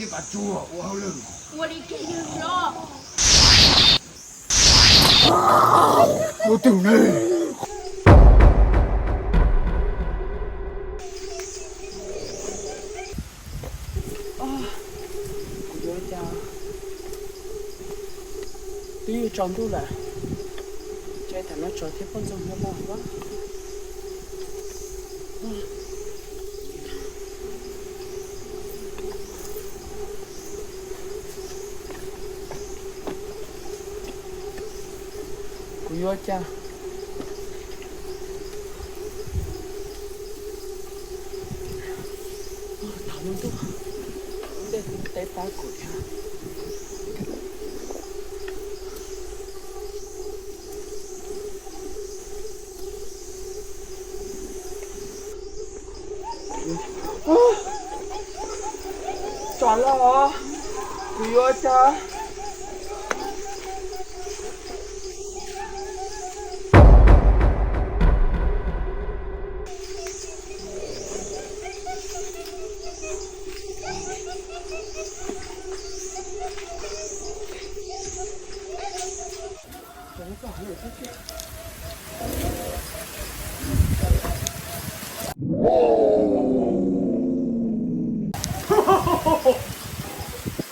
Ua li kiag yawg los. Ua twg ne? Kuv yuav cas? Twb yuav tsaus ntuj lawm, ces tham no tsaus thiab poj ntxoog no los. Kuv yuav cas? Thaum no ntuj, ntej kuv tev pab kuv thiab. Tsov los, kuv yuav cas?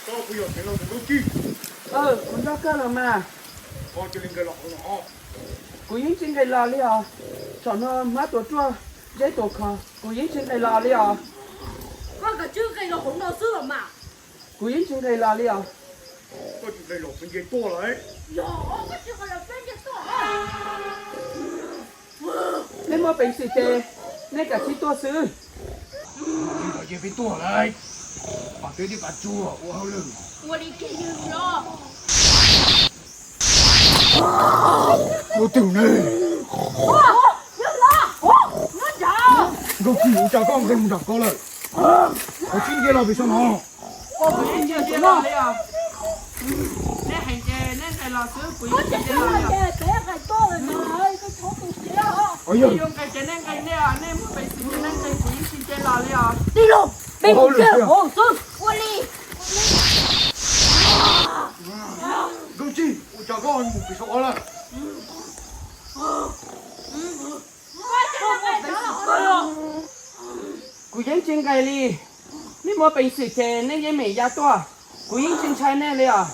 Koj puas yog Xeev Laus tus dab tsi? Kuv nrog koj los mas. Koj cia li nqes los hauv no. Kuv yeej tsis nqes los li os. Thaum no hmab tuav ruaj, zeb tuav khov, kuv yeej tsis nqes los li os. Koj kav tsij nqes los hauv no xwb los mas. Kuv yeej tsis nqes los li os. Koj tsis nqes los kuv nce tuaj lawm. Yog koj tsis nqes los peb nce tuaj. Nej muaj peev xwm ces nej kav tsij tuaj xwb. Tsis nqes ces peb tuaj lawm. Pam twb tib pam tsuag ua hauj lwm. Ua li kiag yawg los. Ua twg ne? Nkauj Txig, ua cas koj nqes mus nram ko lawm? Koj tsis nce los pem saum no. Nej heev ces nej nqes los xwb, kuv yeej tsis nce los li os. Yuav nqes ces nej nqes nej os, nej muaj peev xwm ces nej nqes, kuv yeej tsis nce los li os. Ua hauj lwm xwb. Ua li. Nkauj Txig, ua cas koj mus pem saum ko lawm? Kuv yeej tsis nqes li. Nej muaj peev xwm ces nej yeej meem ya tuaj, kuv yeej tsis ntshai nej li os.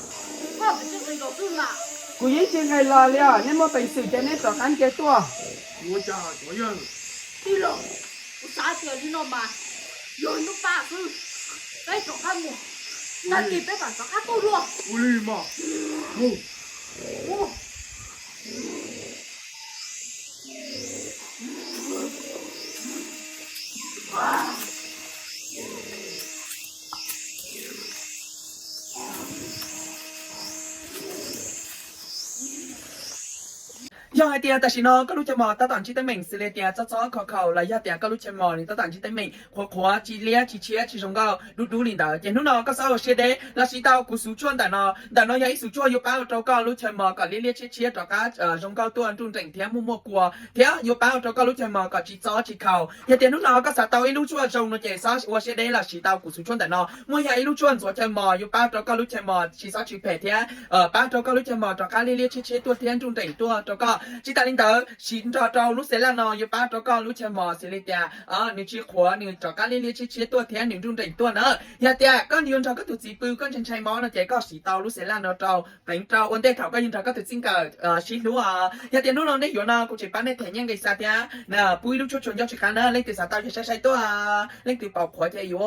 Kuv yeej tsis nqes los li os, nej muaj peev xwm ces nej rov qab nce tuaj. Ua cas cov yawg? Tij laug, kuv xav tias li no mas yog hnub pab xwb, peb rov qab mus, tag kis peb mam rov qab tuaj dua. Ua li mas. Yog hais tias tam sim no koj lub chaw mos tab tom ntsib teeb meem xws li tias txob txob kho khaum los yog tias koj lub chaw mos nws tab tom ntsib teeb meem qhuav qhuav tsis liab tsis tshiab tsis zoo nkauj dub dub li ntawd, ces hnub no koj xav ua siab deb los siv tau kuv xuv tshuaj ntawm no. Ntawm no yog ib xuv tshuaj yuav pab ua rau koj lub chaw mos kom liab liab tshiab tshiab rov qab zoo nkauj tuaj nruj nreem thiab muaj muaj kua, thiab yuav pab ua rau koj lub chaw mos kom tsis txob tsis khaum. Yog tias hnub no koj xav tau ib lub tshuaj zoo no ces xob ua siab deb los siv tau kuv xuv tshuaj ntawm no. Muaj yog ib lub tshuaj ntxuav chaw mos yuav pab ua rau koj lub chaw mos tsis txob tsis phem thiab pab ua rau koj lub chaw mos rov qab liab liab tshiab tshiab tuaj thiab nruj nreem tuaj rau koj. Tsis tas li ntawd, siv nrog rau lub xev laj no yuav pab ua rau koj lub chaw mos xws li tias nws tsis qhuav nws rov qab liab liab tshiab tshiab tuaj thiab nws nruj nreem tuaj na. Yog tias koj yuav nrog koj tus txiv pw koj ntshai ntshai mob no ces koj siv tau lub xev laj no rau pleev rau ua ntej thaum koj yuav nrog koj tus txij nkawm sib hlub os. Yog tias hnub no nej yuav no kuv tseem pab nej them nyiaj nqi xa thiab pub ib lub tshuaj tshua ncauj tsis qab na, leej twg xav tau ces saib saib tuaj, leej twg paub qhuav ces yuav